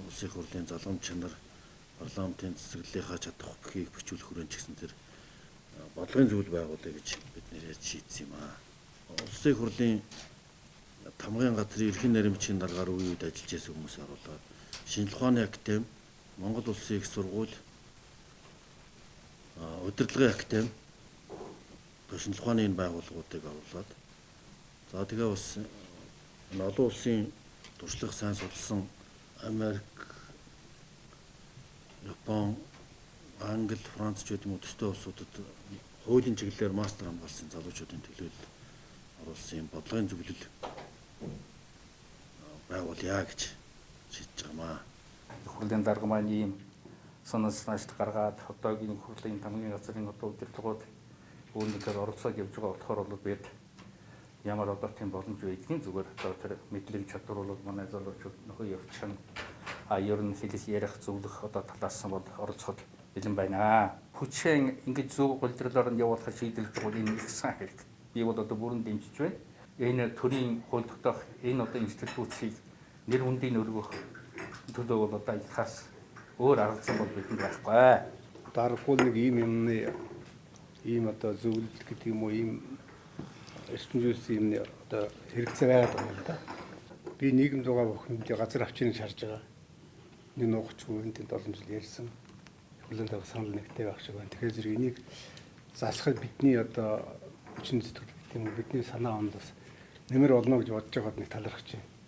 Улсын их хурлын залгам чанар, парламентын цэцэглэлийнхаа чадах бүхийг бичүүлэх хүрээнд ч гэсэн тэр бодлогын зөвлөл байгуулъя гэж бид нэр ярьж шийдсэн юм аа. Улсын их хурлын тамгын газрын эрхийн наримчийн даргаар үе үед ажиллаж байсан хүмүүс оруулаад Шинжлэх ухааны академи, Монгол Улсын их сургууль, удирдлагын академи, шинжлэх ухааны энэ байгууллагуудыг оруулаад за тэгээ бас энэ олон улсын туршлага сайн судалсан Америк, Япон, Англи, Франц ч гэдэг юм уу төстэй улсуудад хуулийн чиглэлээр мастер хамгаалсан залуучуудын төлөөлөл оруулсан юм бодлогын зөвлөл байгуулъя гэж шийдэж байгаа маа. Их хурлын дарга маань ийм санал санаачд гаргаад одоогийн их хурлын тамгын газрын одоо удирдлагууд үүнийгээр оролцоод явж байгаа болохоор бол бид ямар одоо тийм боломж байдгийг зүгээр одоо тэр мэдлэг чадвар бол манай залуучууд нөхөө явчихна. А ер нь хэлэх ярих зөвлөх одоо талаас нь бол оролцоход бэлэн байна. Хүчээ ингэж зөв гулдралаар нь явуулахад шийдэлж байгаа энэ их сан хэрэг. Би бол одоо бүрэн дэмжиж байна. Энэ төрийн хууль тогтоох энэ одоо институцийг нэр хүндийг өргөх төлөө бол одоо ажиллахаас өөр арга зам бол бидэнд байхгүй. Даргагүй нэг ийм юмны ийм одоо зөвлөлт гэдэг юм уу ийм эрчим зүйлс юмны одоо хэрэгцээ байгаад байгаа юм да. Би нийгэм дугаа бүхэндээ газар авчирыг шарж байгаа. Нэг нуугч хүн тэнд олон жил ярьсан. Хүлэн тавих санал нэгтэй байх шиг байна. Тэгэхээр зэрэг энийг засахад бидний одоо хүчин зүтгэл гэдэг юм уу бидний санаа онол бас нэмэр болно гэж бодож байгаад нэг талархаж байна.